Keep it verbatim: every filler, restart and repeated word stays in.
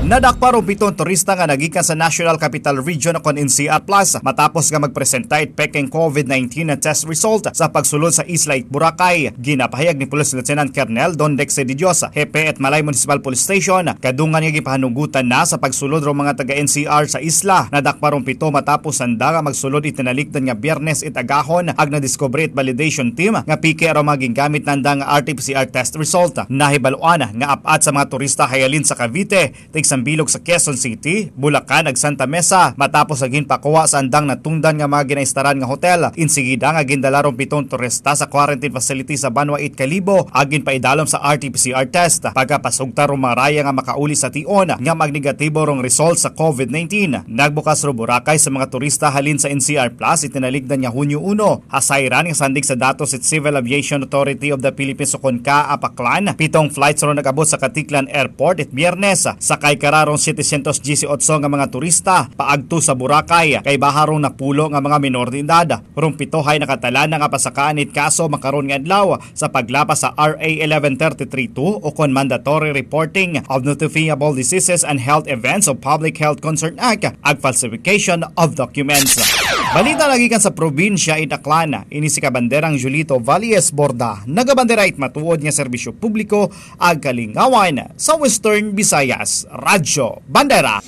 Nadakpa rong pitong turista nga nagikan sa National Capital Region o kon N C R Plus matapos nga magpresenta it peking COVID nineteen na test result sa pagsulod sa Isla it Boracay. Ginapahayag ni Police Lieutenant Colonel Don Dex de Dios, hepe at Malay Municipal Police Station, kadungan nga gipahanugutan na sa pagsulod rong mga taga N C R sa isla. Nadakpa rong pito matapos sanda nga magsulod it tinalikdan nga Biyernes it agahon, ag nadiskubre it validation team nga peke ang mga gingamit nanda nga R T P C R test result. Nahibaluan nga apat sa mga turista halin sa Cavite, tigsambilog sa Quezon City, Bulacan, ag Santa Mesa, matapos nga ginpakuha sa andang natungdan nga mga ginaistaran nga hotel. Insigida nga gindala rong pitong turista sa quarantine facility sa Banwa it Kalibo, ag ginpaidalom sa R T P C R test. Pagkapasugta rong mga raya nga makauli sa tion nga magnegatibo rong result sa COVID nineteen. Nagbukas ro Boracay sa mga turista halin sa N C R Plus it tinalikdan nga Hunyo uno. Hasayran nga sandig sa datos it Civil Aviation Authority of the Philippines o kon CAAP Aklan, pitong flights ro nag-abot sa Caticlan Airport it Biyernes. Sakay kararong setecientos dieciocho nga mga turista paagto sa Boracay, kay baha rong napulo nga mga minor de edad. Rong pito hay nakatala na nga pasakaan it kaso makaron nga adlaw sa paglapas sa R A eleven thirty-three two o kon Mandatory Reporting of Notifiable Diseases and Health Events of Public Health Concern Act ag falsification of documents. Balita nagikan sa probinsya it Aklan, ini si Kabanderang Julito Valles Borda, nagabandera it matuod nga serbisyo publiko ag kalingawan sa Western Visayas Radyo Bandera.